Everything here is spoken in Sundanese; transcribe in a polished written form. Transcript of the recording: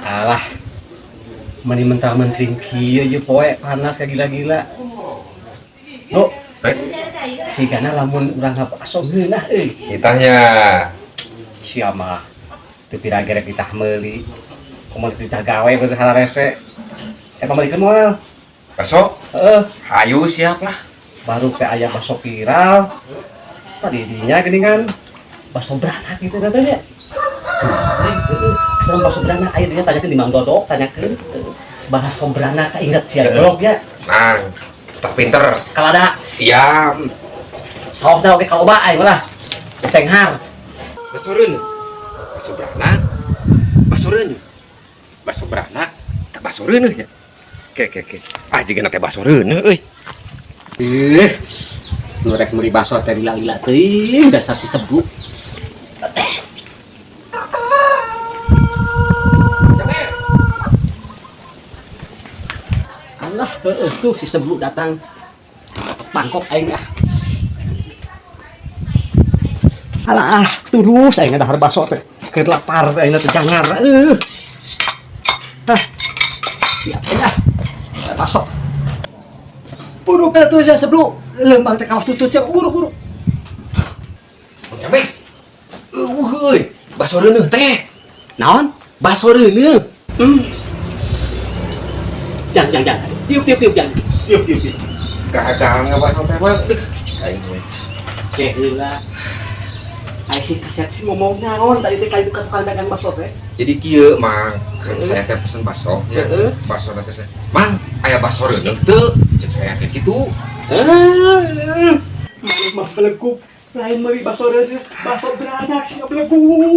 Alah, meni mentah-mentering kieu ye poe panas kagila-gila. Lo, sigana lamun urang ngabaso ngeunah euy. Itahnya. Sia mah teu pira gerek ditah meuli. Komo ditah gawe bener hararese. Pamalikeun moal? Baso? Heeh. Hayu siap lah. Baru teh aya baso viral. Tadi dinya geuningan baso beranak gitu katanya. Asal baso beranak aya dinya tanyakeun di Mang Dodo, tanyakeun. Baso beranak inget sia goblok ya. Nang, tak pinter. Kalada. Siap. Saok dah oke kaloba aing lah. Cenghar. Baso reuneuh. Baso beranak. Baso reuneuh. Baso beranak, tak baso reuneuh nya. Oke, oke, oke. Ah, jiga teh baso reuneuh euy. Ih, nu rek meuli baso teh lila-lila teuing dasar si sebut. Alah, heueuh tuh si sebut datang. Mangkok aing ah. Alah, terus aing dahar baso teh. Keur lapar aing teh jangar. Hah. Siap ah. Baso. Buru ka tuh ya sebelum lembang teh kawas tutut siap buru-buru. Mang James. Eueuh euy, baso reuneuh teh. Naon? Baso reuneuh. Jangan, jangan, jangan. Tiup, tiup, tiup, jangan. Tiup, tiup, tiup. Gagal ngabaso teh mah. Duh, aing we. Oke, heula. Ai si kaset ngomong naon tadi teh ka tukang dagang bakso teh? Jadi kieu, Mang, kan saya teh pesen bakso nya. Heeh. Bakso teh saya. Mang, aya bakso reuneuh teu? Cek saya teh kitu. Heeh. Maneh mah beleguk. Lain meuli bakso reuneuh, bakso beranak sih beleguk.